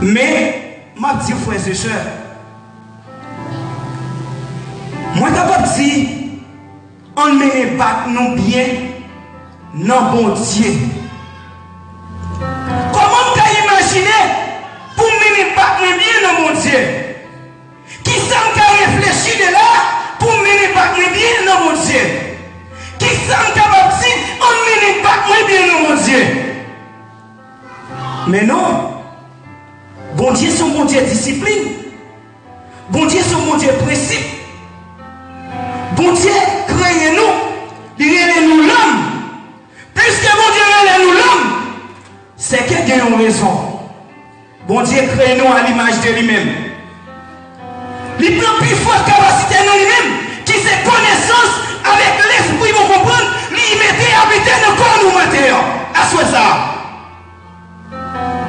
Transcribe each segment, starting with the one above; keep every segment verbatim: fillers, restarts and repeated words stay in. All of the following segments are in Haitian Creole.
Men, m ap di w, frè e sè, mwen kapab di, ann mennen bak nou byen nan Bondye. Kòman m ka imajine pou m mennen bak mwen byen nan Bondye? Kisa m ka reflechi de la pou m mennen bak mwen byen nan Bondye? Kisa m kapab di, ann mennen bak mwen byen nan Bondye? Men non, Bondye se yon Bondye disiplin. Bondye se yon Bondye prensip. Bondye kreye nou, li rele nou lòm. Piske Bondye rele nou lòm, se ke gen yon rezon. Bondye kreye nou a limaj de li menm. Li pran pi fò kapasite nan li menm, ki se konesans avèk lespri bon konprann, li mete abite nan kò nou maten an, aswè sa a.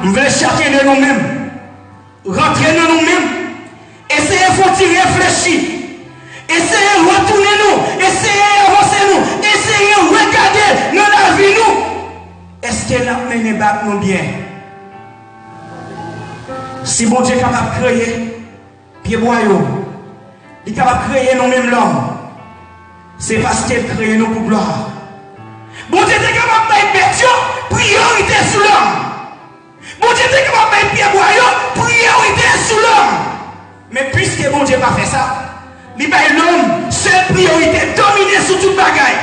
M vle chak de nou menm, rantre nan nou menm, eseye fè yon ti reflechi, eseye retounen nou, eseye avanse nou, eseye regade nan lavi nou. Èske n ap mennen bak nou byen? Si Bondye kapab kreye pyebwa yo, li kapab kreye nou menm lòm. Se paske l kreye nou pou glwa. Bondye te kapab bay bèt yo priyorite sou lòm. Bondye te kapab bay pyebwa yo priyorite sou lòm. Men piske Bondye pa fè sa, li bay lòm sèl priyorite, domine sou tout bagay.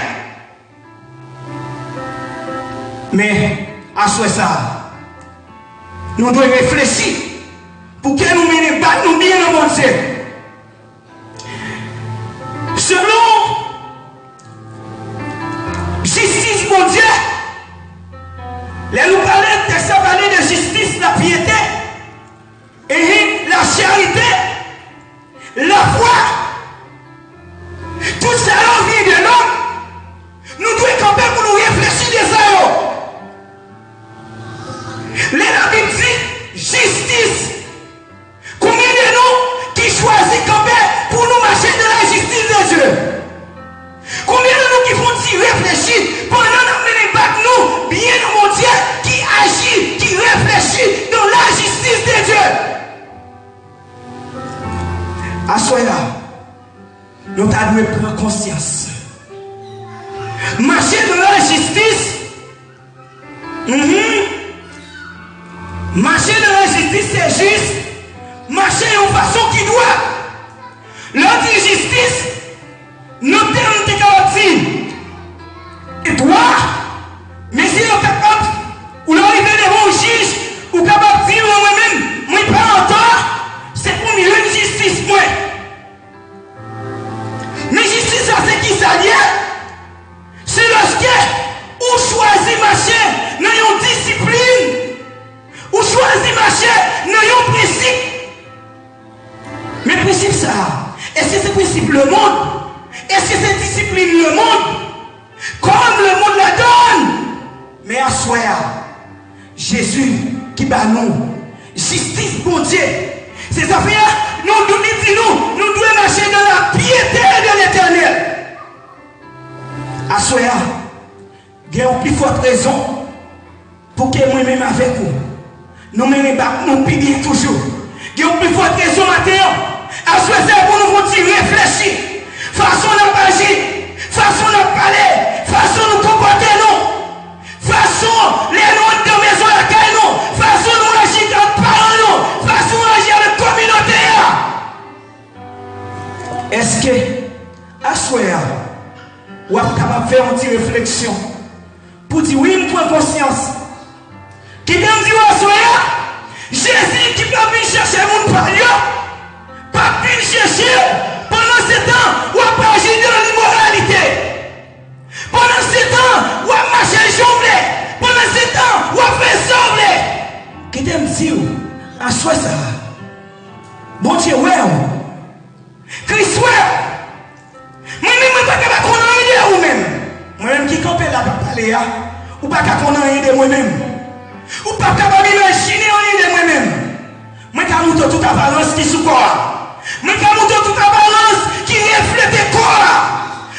Men, aswè sa a, nou dwe reflechi pou ke nou mennen bak nou byen nan Bondye. Selon jistis Bondye, lè nou pale, tèks la pale de jistis, lapyete, ehe, lacharite, lafwa, tout sa yo vini de lòm. Nou dwe kanpe pou nou reflechi de sa yo. Lè Labib di jistis, konbyen de nou ki chwazi kanpe pou nou mache dans la justice de Dieu? Konbyen de nou ki fè yon ti reflechi pandan n ap mennen bak nou byen nan Bondye, ki aji, ki reflechi dans la justice de Dieu? Aswè a, nou ta dwe pran konsyans. Mache dans la justice, mhm. Mache dans la justice, se jis mache yon fason ki dwat. Lè w di jistis, nan tèm te kapab di dwa, men se yo kapab, ou lè w rive devan yon jij, ou kapab di, mwen, mwen menm, mwen pa antò, se pou m jwenn jistis mwen. Men jistis la se kisa l ye? Se lòske ou chwazi mache nan yon disiplin, ou chwazi mache nan yon prensip. Men prensip sa a, èske se prensip lemonn? Èske se disiplin lemonn? Comme le monde le donne. Men aswè a, Jezi ki ba nou jistis Bondye. Se sa fè a, nou, nou, li di nou, nou dwe mache dans la piété de l'Éternel. Aswè a, gen yon pi fòt rezon pou ke mwen menm avèk ou, nou mennen bak nou pi byen toujou. Gen yon pi fòt rezon maten an. Aswè se pou nou fè yon ti reflechi. Fason n ap aji, fason n ap pale, fason nou konpòte nou, fason lè nou anndan mezon lakay nou, fason nou aji ak paran nou, fason nou aji avèk kominote a. Èske aswè a, w ap kapab fè yon ti refleksyon pou di, wi, m pran konsyans. Kite m di w aswè a, Jezi ki p ap vin chèche moun pa l yo, p ap vin chèche w. Pandansetan, w ap aji nan imoralite. Pandansetan, w ap mache jan w vle. Pandansetan, w ap fè sa w vle. Kite m di w, aswè sa a, Bondye wè w. Kris wè w. Mwen menm, mwen pa ka pa konn anyen de ou menm. Mwen menm ki kanpe la k ap pale a, ou pa ka konn anyen de mwen menm. Ou pa kapab imajine anyen de mwen menm. Mwen ka montre w tout aparans ki sou kò a. Mwen ka montre w tout aparans ki reflete kò a.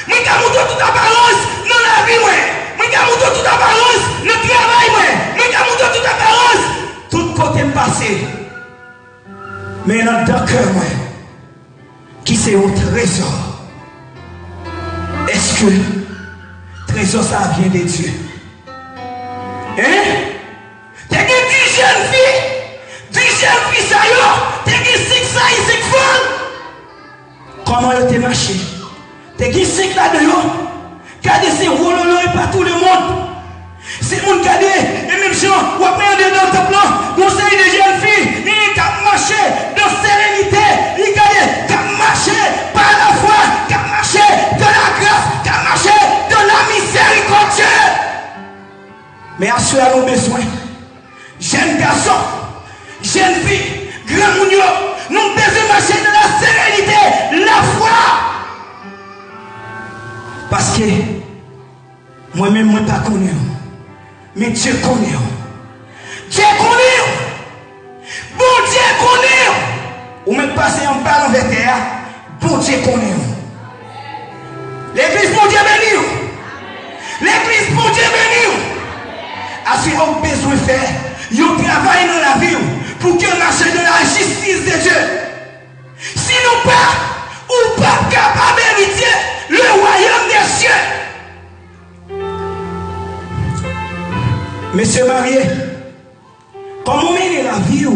Mwen ka montre w tout aparans nan lavi mwen. Mwen ka montre w tout aparans nan travay mwen. Mwen ka montre w tout aparans tout kote m pase. Men anndan kè mwen, ki se yon trezò. Èske trezò sa a vyen de Dye? Hein? Te gen dis jèn fi, dis jèn fi sa yo, te gen senk sa, senk fanm. Kòman yo te mache? Te gen senk ladan yo. Gade, se wololo e pa tou le mond. Se moun gade, e menm jan, w ap wè andedan tanp lan, gon seri de jèn fi, e k ap mache dan serenite, e gade, k ap mache pa lafwa, k ap mache dan lagras, k ap mache dan la miséricorde. Men aswè a nou bezwen jèn gason, jèn fi, granmoun yo, nou bezwen mache nan la serenite, lafwa. Paske mwen menm, mwen pa konnen w, men Dye konnen w. Dye konnen w. Bondye konnen w. Ou mèt pase anba lanvè tè a, Bondye konnen w. Legliz, Bondye beni w. Legliz, Bondye beni w. Aswè a ou bezwen fè yon travay nan lavi w pou ke w mache dans la justice de Dieu. Si nou pa, ou p ap kapab eritye le royaume des cieux. Mesye marye, kòman w mennen lavi w?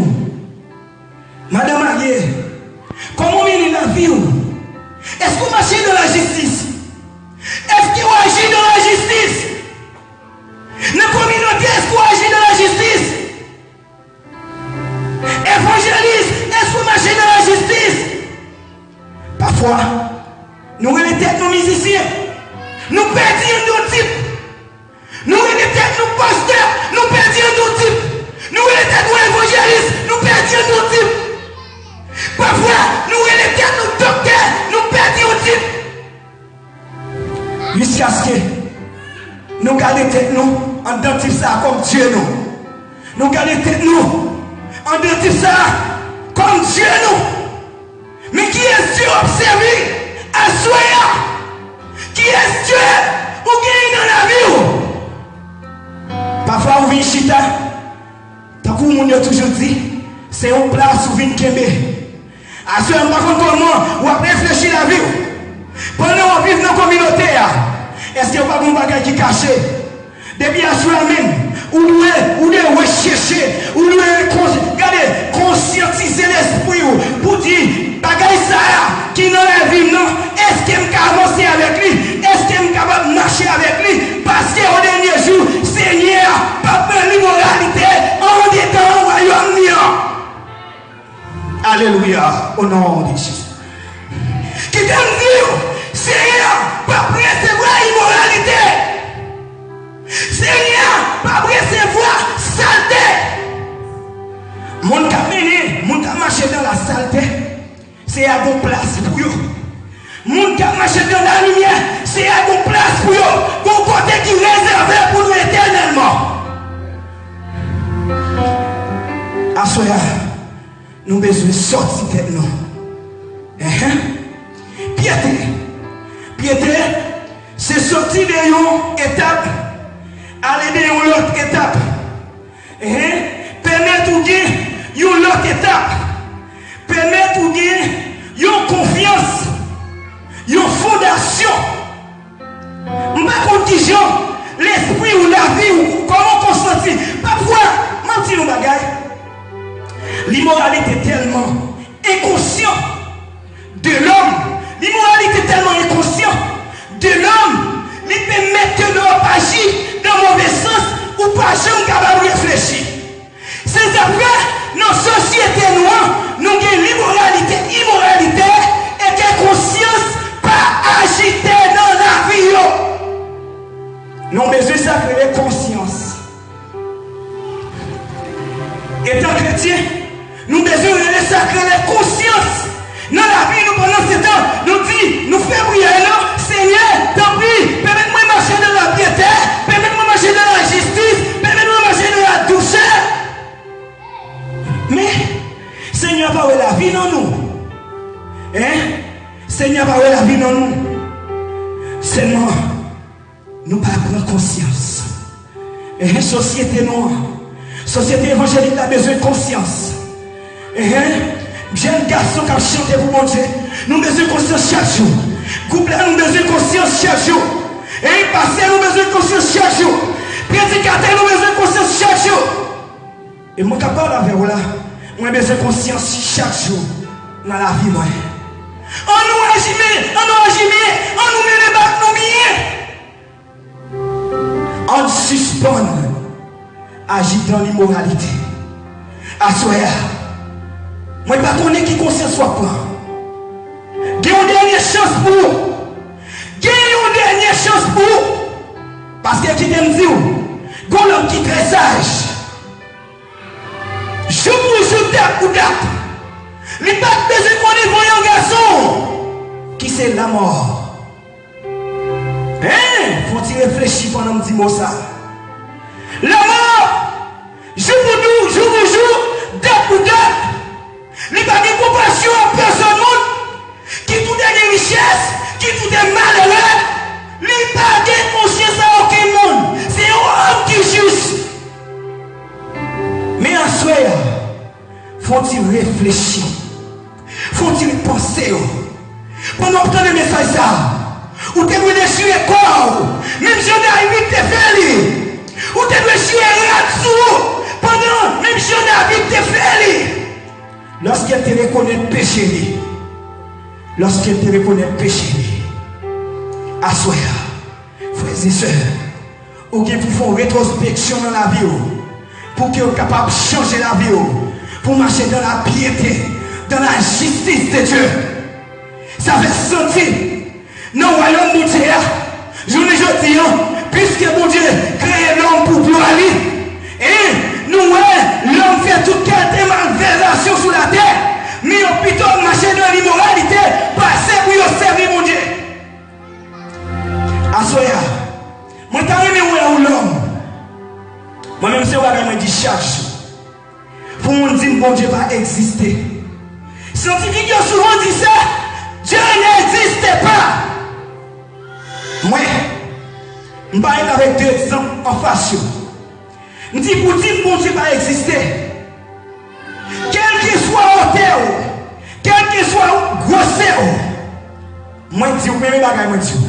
Madanm marye, kòman w mennen lavi w? Èske w mache dans la justice? Èske w aji dans la justice? Nan kominote, èske w aji dans la justice? Evanjelis, èske w mache dans la justice? Pafwa, nou rele tèt nou mizisyen, nou pèdi anndan w tip. Nou rele tèt nou pastè, nou pèdi anndan w tip. Nou rele tèt nou evanjelis, nou pèdi anndan w tip. Pafwa, nou rele tèt nou doktè, nou pèdi anndan w tip. Jiskaske nou gade tèt nou anndan tip sa a kòm Dye nou. Nou gade tèt nou anndan tip sa a kòm Dye nou. Men kiyès Dye w ap sèvi aswè a? Kiyès Dye ou genyen nan lavi w? Pafwa ou vin chita, tankou moun yo toujou di, se yon plas ou vin kenbe. Aswè a, m pa konn kòman w ap reflechi lavi w. Pandan w ap viv nan kominote a, èske w pa gen yon bagay ki kache? Depi aswè a menm, ou dwe, ou dwe rechèche, ou dwe kon-, gade, konsyantize lespri w pou di, bagay sa a ki nan lavi m nan, èske m ka avanse avèk li? Èske m kapab mache avèk li? Paske o dènye jou, Senyè a p ap pran limoralite andedan wayòm li an. Alelouya, o non de Jezi. Kite m di w, Senyè a p ap resevwa imoralite. Senyè a p ap resevwa salte. Moun k ap mennen, moun k ap mache nan lasalte, Senyè a gon plas pou yo. Moun k ap mache nan lalimyè, Senyè a gon plas pou yo. Gon kote ki rezève pou nou etènèlman. Aswè a, nou bezwen sòti tèt nou. Enhen. Pyete. Pyete, se sòti de yon etap, ale de yon lòt etap. Enhen. Pèmèt ou gen yon lòt etap. Pèmèt ou gen yon konfyans, yon fondasyon. M pa konn kijan lespri w, lavi w, kòman w konsanti. Pafwa, m ap di nou bagay. Limoralite tèlman enkonsyan de lòm. Limoralite tèlman enkonsyan de lòm. Li pèmèt ke lè w ap aji nan move sans, ou pa janm kapab reflechi. Se sa k fè, nan sosyete nou an, nou gen limoralite, imoralite, e ke konsyans pa ajite nan lavi yo. Nou bezwen sa k rele konsyans. Etan kretyen, nou bezwen rele sa k rele konsyans. Nan lavi nou, pandan se tan, nou di, nou fè priyè nou, Senyè, tanpri, pèmèt mwen mache nan lapyete, pèmèt mwen mache nan lajistis, pèmèt mwen mache nan ladousè. Men, Senyè a pa wè lavi nan nou. Hein? Senyè a pa wè lavi nan nou. Sèlman, nou pa pran konsyans. Enhen, sosyete nou an, sosyete evanjelik la bezwen konsyans. Enhen, Jèn gason k ap chante pou Bondye, nou bezwen konsyans chak jou. Gwoup la, nou bezwen konsyans chak jou. E pastè, nou bezwen konsyans chak jou. Predikatè, nou bezwen konsyans chak jou. E mwen k ap pale avè w la, mwen bezwen konsyans chak jou nan lavi mwen. An nou aji byen, an nou aji byen, an nou mennen bak nou byen. Ann sispann aji dan limoralite. Aswè a, mwen pa konnen ki konsyans w ap pran. Gen yon dènye chans pou ou. Gen yon dènye chans pou ou. Paske kite m di w, gen yon lòm ki trè saj. Jou pou jou, dat pou dat. Li pa t bezwen konnen voye yon gason ki se lanmò. Hein? Fon ti reflechi pandan m di mo sa. Lanmò, jou pou jou, jou pou jou, dat pou dat. Li pa gen konpasyon a pèsonn moun. Ki tou te gen richès, ki tou te malere, li pa gen konsyans a okenn moun. Se yon òm ki jis. Men aswè a, fon ti reflechi. Fon ti panse yo. Pandan w ap tande mesaj sa a, ou te dwe dechire kò w, menm jan David te fè li. Ou te dwe chire rad sou ou, pandan menm jan David te fè li. Lòske l te rekonèt peche li, lòske l te rekonèt peche li, aswè a, frè e sè, ou gen pou fè yon retwospeksyon nan lavi w, pou ke w kapab chanje lavi w, pou w mache dans la piété, dans la justice de Dieu. Sa fè santi nan wayòm Bondye a, jounen jodi a, piske Bondye kreye lòm pou glwa li, e nou wè lòm fè tout kalite malvèzasyon sou latè, men yo pito mache nan limoralite pase pou yo sèvi Bondye. Aswè a, mwen ta renmen wè yon lòm. Mwen menm se yon bagay mwen di chak jou. Pou moun di m Bondye pa egziste. Syantifik yo souvan di sa, Dieu n'existe pas. Mwen, m parèt avèk de egzanp anfas yo. M di pou di m Bondye pa egziste. Kèlkeswa wotè w, kèlkeswa gwosè w, mwen di w premye bagay mwen di w.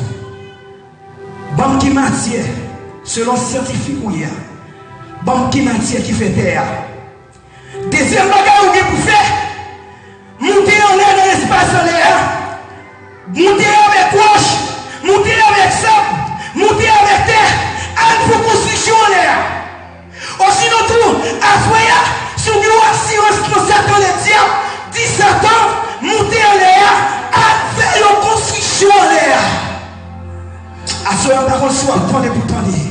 Ban m ki matyè, selon syantifik ou ye a, ban m ki matyè ki fè tè a. Dezyèm bagay ou gen pou fè, moute anlè nan espas anlè a. Moute avèk wòch, moute avèk sab, moute avèk tè, al fè konstriksyon anlè a. Osinon tou, aswè a, si w gen yon asirans nan Satan Ledyab, di Satan, moute anlè a, al fè yon konstriksyon anlè a. Aswè a, m pa konn si w ap tande pou tande.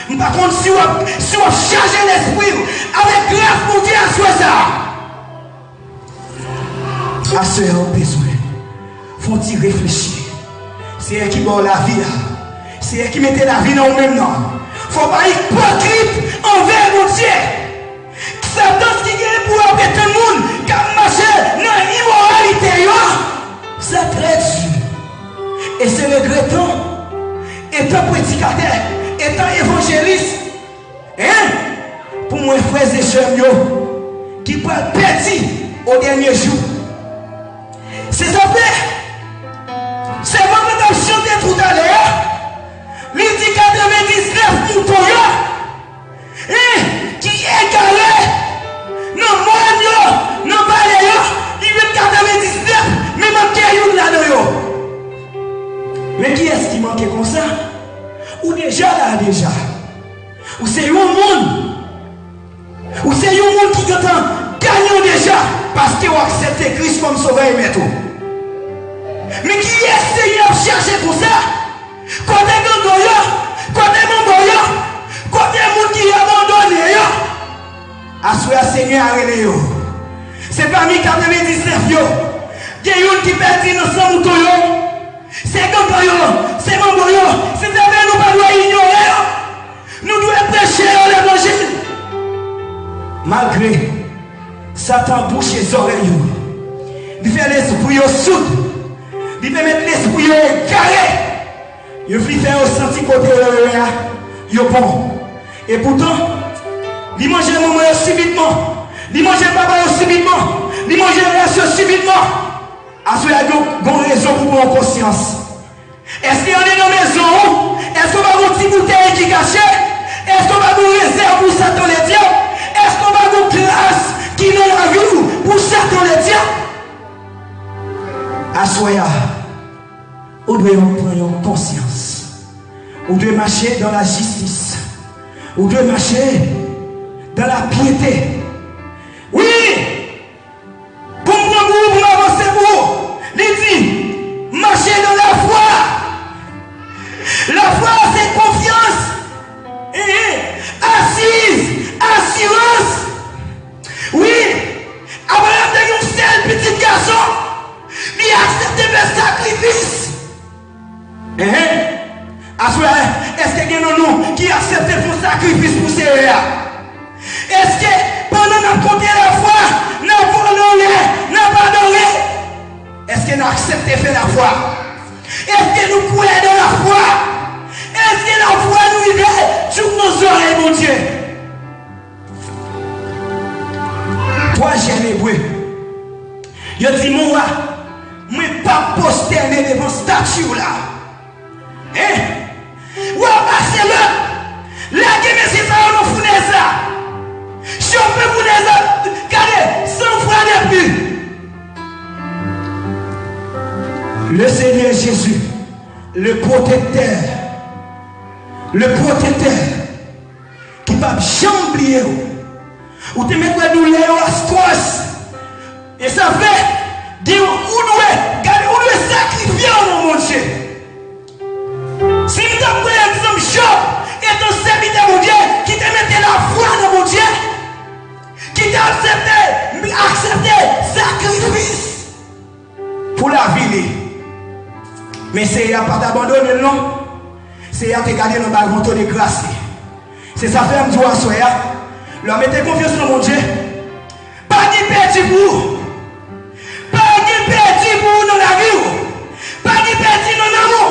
M pa konn si w ap, si w ap chaje lespri w avèk gras Bondye aswè sa a. Aswè a, ou bezwen fè yon ti reflechi. Seyè ki ba w lavi a, Seyè ki mete lavi nan ou menm nan. Fò w pa ipokrit anvè Bondye. Satan ki gen pou ap etenn moun k ap mache nan imoralite yo, se trè di. E se regretan, etan predikatè, etan evanjelis, hein, pou mwen, frè e sè m yo, ki pral pèdi o dènye jou. Se sa fè, sèvant lan t ap chante toutalè a, li di katrevendiznèf mouton yo, hein, ki egare nan mòn yo, nan vale yo, li menm katrevendiznèf, men manke youn ladan yo. Men kiyès ki manke konsa? Ou deja la deja. Ou se yon moun. Ou se yon moun ki gentan gaye w deja, paske w aksepte Kris kòm Sovè e Mèt ou. Men kiyès Senyè ap chache konsa? Kote gangan yo? Kote manbo yo? Kote moun ki abandone yo? Aswè a, Senyè a rele yo. Se pami katrevendiznèf yo, gen youn ki pèdi nan san mouton yo. Se gangan yo, se manbo yo, se zafè nou pa dwe inyore yo. Nou dwe preche yo levanjil. Malgre Satan bouche zòrèy yo, li fè lespri yo soud, li pèmèt lespri yo egare, yo vin fè yo santi kote yo ye a, yo bon. Epoutan, li manje manman yo sibitman, li manje papa yo sibitman, li manje rès yo sibitman. Aswè a, gen yon rezon pou pran konsyans. Èske andedan mezon ou, èske w pa gen yon ti boutèy ki kache? Èske w pa gen yon rezèv pou Satan Ledyab? Èske w pa gen yon kras ki nan lavi w pou Satan Ledyab? Aswè a, ou dwe pran yon konsyans. Ou dwe mache dans la justice. Ou dwe mache dans la piété. Wi! Pou m pran pou ou, pou m avanse pou ou. Li di, mache nan lafwa. Lafwa se konfyans. Ehe. Asiz, asirans. Wi. Abraram te gen yon sèl pitit gason. Li aksepte fè sakrifis. Enhen. Aswè a, èske gen nan nou ki aksepte fè yon sakrifis pou Seyè a? Èske pandan n ap konte lafwa, n ap vole anlè, n ap adore? Èske n aksepte fè lafwa? Èske nou kwè nan lafwa? Èske lafwa nou rive jouk nan zòrèy Bondye? Twazyèm Ebre. Yo di, mon wa, mwen p ap pwostène devan stati w la. Hein? W ap pase lòd. Lage mesye sa yo nan founèz la. Chofe founèz la. Gade, san fwa depi. Le Seigneur Jésus, le protecteur, le protecteur, ki p ap janm bliye w. Ou te mèt wè doulè yo a skòs. E sa fè, gen ou dwe, gade, ou dwe sakrifye w nan Bondye. Si m t ap pran egzanp Jòb, etan sèvitè Bondye, ki te mete lafwa nan Bondye, ki te aksepte, aksepte sakrifis pou lavi li. Men Seyè a pa t abandone l non. Seyè a te gade l anba manto de gras li. Se sa fè m di w aswè a, lè w mete konfyans nan Bondye, pa gen pèdi pou ou. Pa gen pèdi pou ou nan lavi w. Pa gen pèdi nan nanm ou.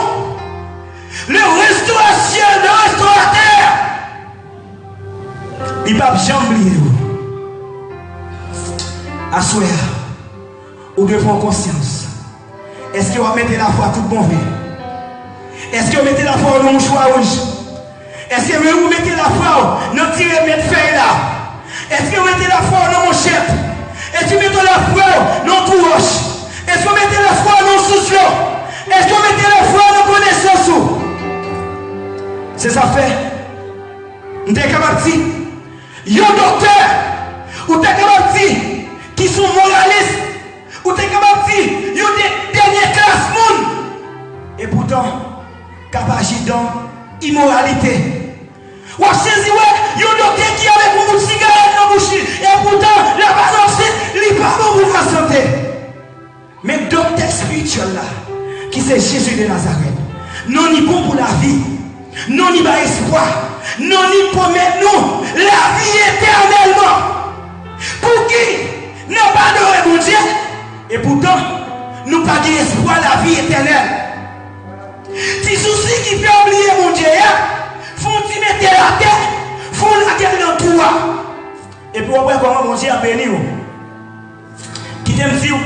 Le restaurateur, le restaurateur, li p ap janm bliye w. Aswè a, ou dwe pran konsyans. Èske w ap mete lafwa tout bon vre? Èske w mete lafwa w nan mouchwa wouj? Èske ou mete lafwa w nan ti remèd fèy la? Èske ou mete lafwa w nan manchèt? Èske ou mete lafwa w nan kou wòch? Èske ou mete lafwa w nan sous dlo? Èske ou mete lafwa w nan konesans ou? Se sa fè, m te kapab di, yon doktè, ou te kapab di, ki se yon moralis, ou te kapab di, yon de-, dènye klas moun. Epoutan, k ap aji dan imoralite. W ap sezi wè yon doktè ki avèk yon bout sigarèt nan bouch li, epoutan, l ap anonse li pa bon pou lasante. Men doktè espirityèl la, ki se Jezi de Nazarèt, non li bon pou lavi, non li bay espwa, non li pwomèt nou lavi etènèlman. Pouki n ap adore Bondye, epoutan nou pa gen espwa lavi etènèl? Ti sousi ki fè w bliye Bondye a, fè w ti mete l atè, fè w lage l nan twou a. Epi w ap wè kòman Bondye ap beni w. Kite m di w,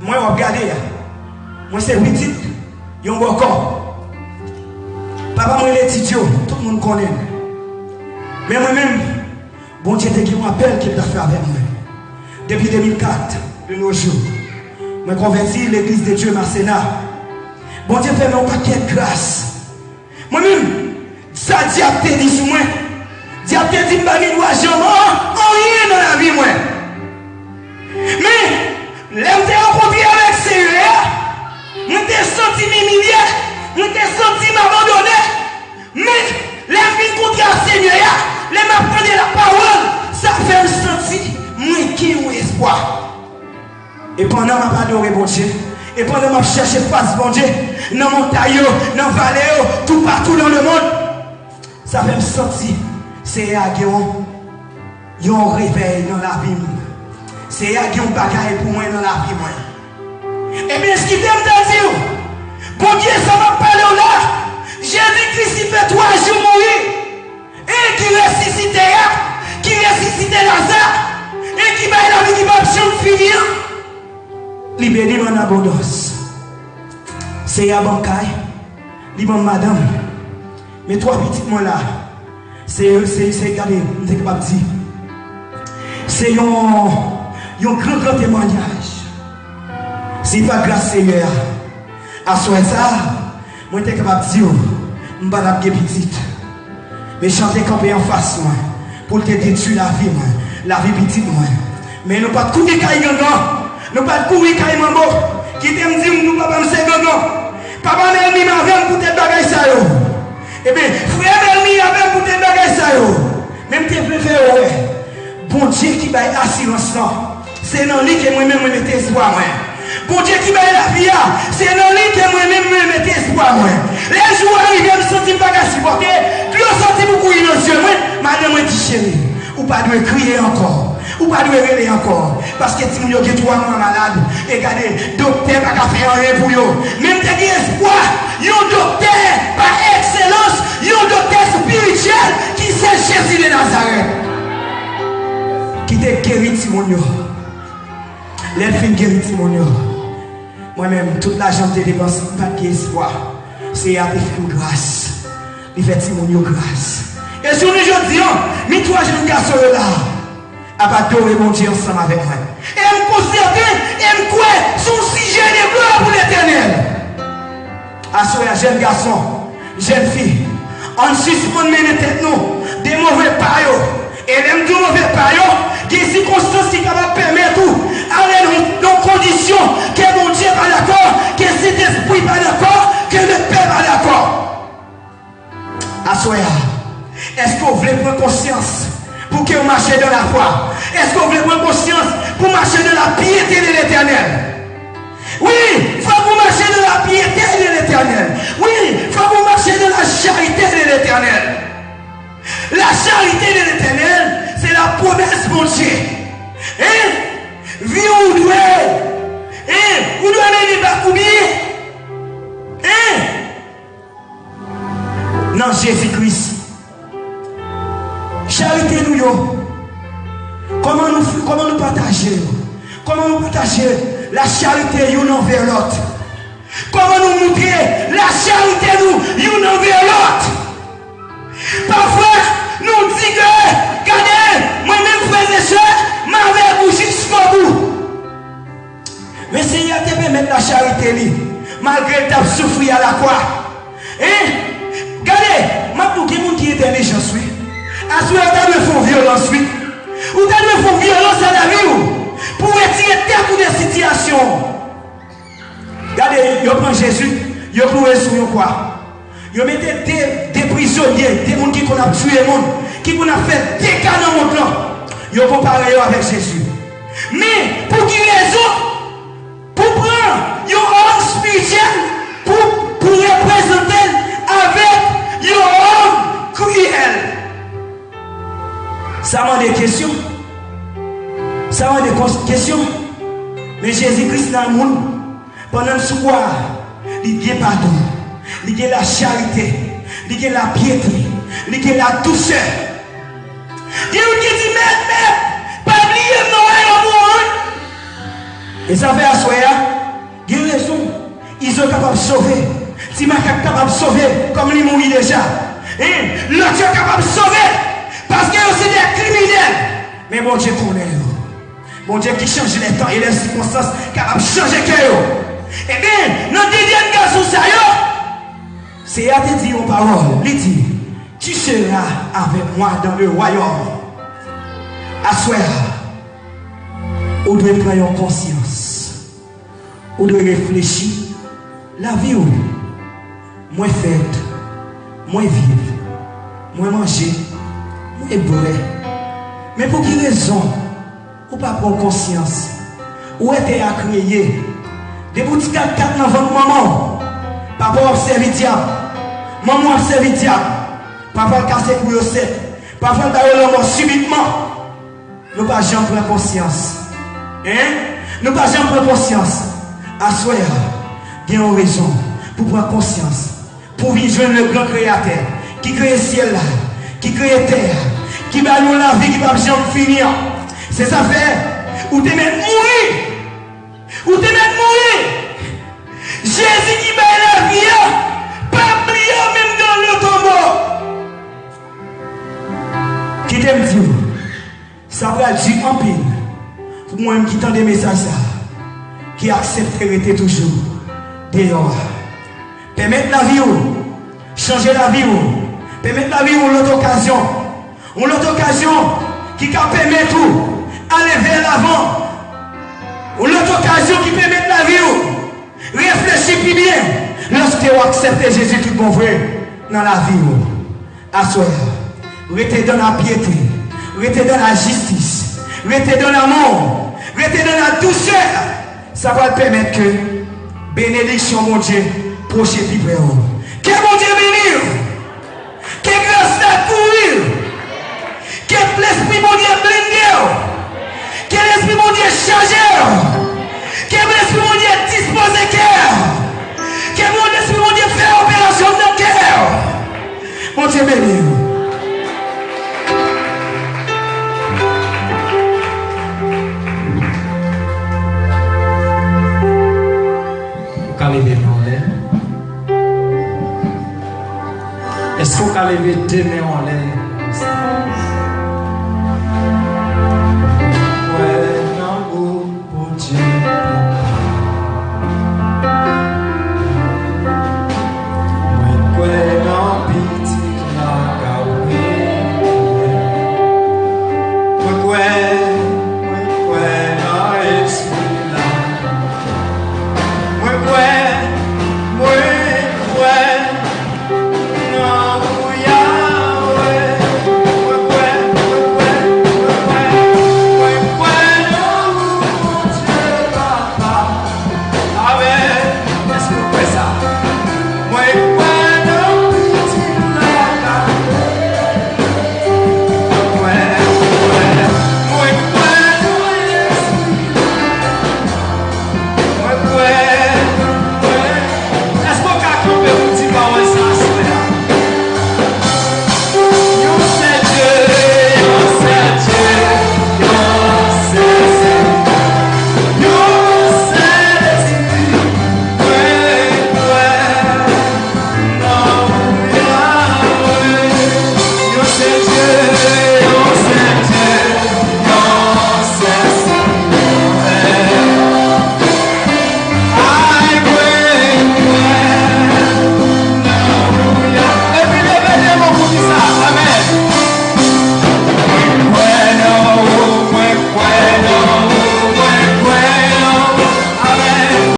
mwen w ap gade a, mwen se pitit yon bòkò. Papa mwen Letidyo, tout moun konnen l. Men mwen menm, Bondye te gen yon apèl ke l t ap fè avè mwen. Depi de mil kat, de nos jours, mwen konvèti Legliz de Dye Masena. Bondye fè m yon pakèt gras. Mwen menm, sa dyab te di sou mwen, dyab te di m pa gen dwa janm an, anyen nan lavi mwen. Men, lè m te rankontre avèk Seyè a, mwen te santi m imilye, mwen te santi m abandone. Men, lè m vin kontre ak Senyè a, lè m ap tande lapawòl, sa fè m santi mwen gen yon espwa. E pandan m ap adore Bondye, e pandan m ap chèche fas Bondye, nan montay yo, nan vale yo, toupatou dans le monde, sa fè m santi Seyè a gen yon, yon revèy nan lavi m. Seyè a gen yon bagay pou mwen nan lavi mwen. Ebyen, kite m ta di w, Bondye, sa m ap pale w la, Jezi Kris, li fè twa jou mouri. E ki resisite a, ki resisite Laza, e ki bay lavi ki p ap janm fini an. Li beni m an abondans. Seyè a ban m kay, li ban m madanm. Men twa pitit mwen la, se, se, se, gade, m te kapab di, se yon, yon gran, gran temwayaj. Si pa gras Seyè a, aswè sa a, mwen te kapab di w, m pa t ap gen pitit. Mechan te kanpe anfas mwen pou l te detwi lavi mwen, lavi pitit mwen. Men nou pa t kouri kay gangan, nou pa t kouri kay manbo. Kite m di w, nou papa m se gangan. Papa m enmi m avè m poutèt bagay sa yo. Ebyen, frè m enmi avè m poutèt bagay sa yo. Men m te vle fè yo wè Bondye ki bay asirans lan. Se nan li ke mwen menm mwen mete espwa mwen. Bondye ki bay lavi a, se nan li ke mwen menm mwen mete espwa mwen. Lè jou a rive, m santi m pa ka sipòte, dlo soti pou kouri nan zye mwen, madanm mwen di, cheri, ou pa dwe kriye ankò, ou pa dwe rele ankò, paske timoun yo gen twa mwa malad, e gade, doktè pa ka fè anyen pou yo. Men m te gen espwa, yon doktè pa ekselans, yon doktè espirityèl ki se Jezi de Nazarèt. Ki te geri timoun yo. Lè l fin geri timoun yo, mwen menm, tout lajan m te depanse, m pa t gen espwa. Seyè a te fè m gras. Li fè timoun yo gras. E jounen jodi a, mi twa jèn gason yo la a, ap adore Bondye ansanm avèk mwen. E m konsète, e m kwè, se yon sijè de glwa pou Letènèl. Aswè a, jèn gason, jèn fi, ann sispann mennen tèt nou de move pa yo. E lè m di w move pa yo, gen sikonstans ki kapab pèmèt ou ale nan yon kondisyon ke Bondye pa dakò, ke Sentespri pa dakò, ke Lepè pa dakò. Aswè a, èske w vle pran konsyans pou ke w mache dans la foi? Èske w vle pran konsyans pou mache dans la piété de l'Éternel? Wi, fòk ou mache dans la piété de l'Éternel. Wi, fòk ou mache dans la charité de l'Éternel. La charité de l'Éternel, se la pwomès Bondye. Hein? Vi w dwe, hein? Ou dwe mennen bak ou byen. Hein? Nan Jezi Kris. Charite nou yo. Kòman nou, kòman nou pataje yo? Kòman nou pataje la charite youn anvè lòt? Kòman nou moutre la charite nou youn anvè lòt? Pafwa, nou di ke, gade, mwen menm frè e sè, m avèk ou jiskobou. Men Senyè a te pèmèt lacharite li, malgre l t ap soufri alakwa. Hein? Gade, m ap di w, gen moun ki entèlijans, wi. Aswè, ou ta dwe fè yon vyolans, wi. Ou ta dwe fè yon vyolans nan lavi w pou w retire tèt ou de sitiyasyon w. Gade, yo pran Jezi, yo kloure l sou yon kwa. Yo mete de, de prizonye, de moun ki konn ap tiye moun, ki konn ap fè dega nan mond lan. Yo konpare yo avèk Jezi. Men, pou ki rezon? Pou pran yon òm espirityèl pou, pou reprezante l avèk yon òm kriyèl. Sa mande kesyon. Sa mande kons-, kesyon. Men Jezi Kris nan moun, pandan l sou kwa a, li gen padon, li gen lacharite, li gen lapyete, li gen ladousè. Gen youn ki di, mèt, mèt, pa bliye m nan wayòm ou an, wi. E sa fè aswè a, gen rezon. Izo kapab sove. Ti Makak kapab sove, kòm li mouri deja. Hein? Lòt yo kapab sove, paske yo se de kriminèl. Men Bondye konnen yo. Bondye ki chanje lè tan e lè sikonstans kapab chanje kè yo. Ebyen, nan de jèn gason sa yo, Seyè a te di yon pawòl. Li di, tu seras avec moi dans le royaume. Aswè a, ou dwe pran yon konsyans. Ou dwe reflechi lavi w. Mwen fèt, mwen viv, mwen manje, mwen bwè. Men pou ki rezon ou pa pran konsyans? Ou wè tè a kreye. Depi w ti katkat nan vant manman w, papa w ap sèvi dyab, manman w ap sèvi dyab. Papa l kase kou yo sèt. Papa l ba yo lanmò sibitman. Nou pa janm pran konsyans. Hein? Nou pa janm pran konsyans. Aswè a, gen yon rezon pou pran konsyans, pou w vin jwenn le gran kreyatè ki kreye syèl la, ki kreye tè a, ki ba nou lavi ki p ap janm fini an. Se sa fè, ou te mèt mouri. Ou te mèt mouri. Jezi ki bay lavi a, pa bliye w menm nan lotonbo. Kite m di w, sa pral di anpil pou mwen menm ki tande mesaj sa a, ki aksepte rete toujou deyò a. Pèmèt lavi w chanje lavi w. Pèmèt lavi w yon lòt okazyon. Yon lòt okazyon ki ka pèmèt ou ale vè lavan. Yon lòt okazyon ki pèmèt lavi w reflechi pi byen lòske w aksepte Jezi tout bon vre nan lavi w. Aswè a, rete dans la piété, rete dans la justice, rete dans l'amour, rete dans la douceur. Sa pral pèmèt ke benediksyon Bondye pwoche pi pre w. Ke Bondye beni w. Ke gras la kouvri w. Ke Lespri Bondye blende w. Ke Lespri Bondye chaje w. Ke Lespri Bondye dispoze kè w. Ke Lespri Bondye fè operasyon nan kè w. Bondye beni w. Ou ka leve men w anlè. Èske w ka leve de men w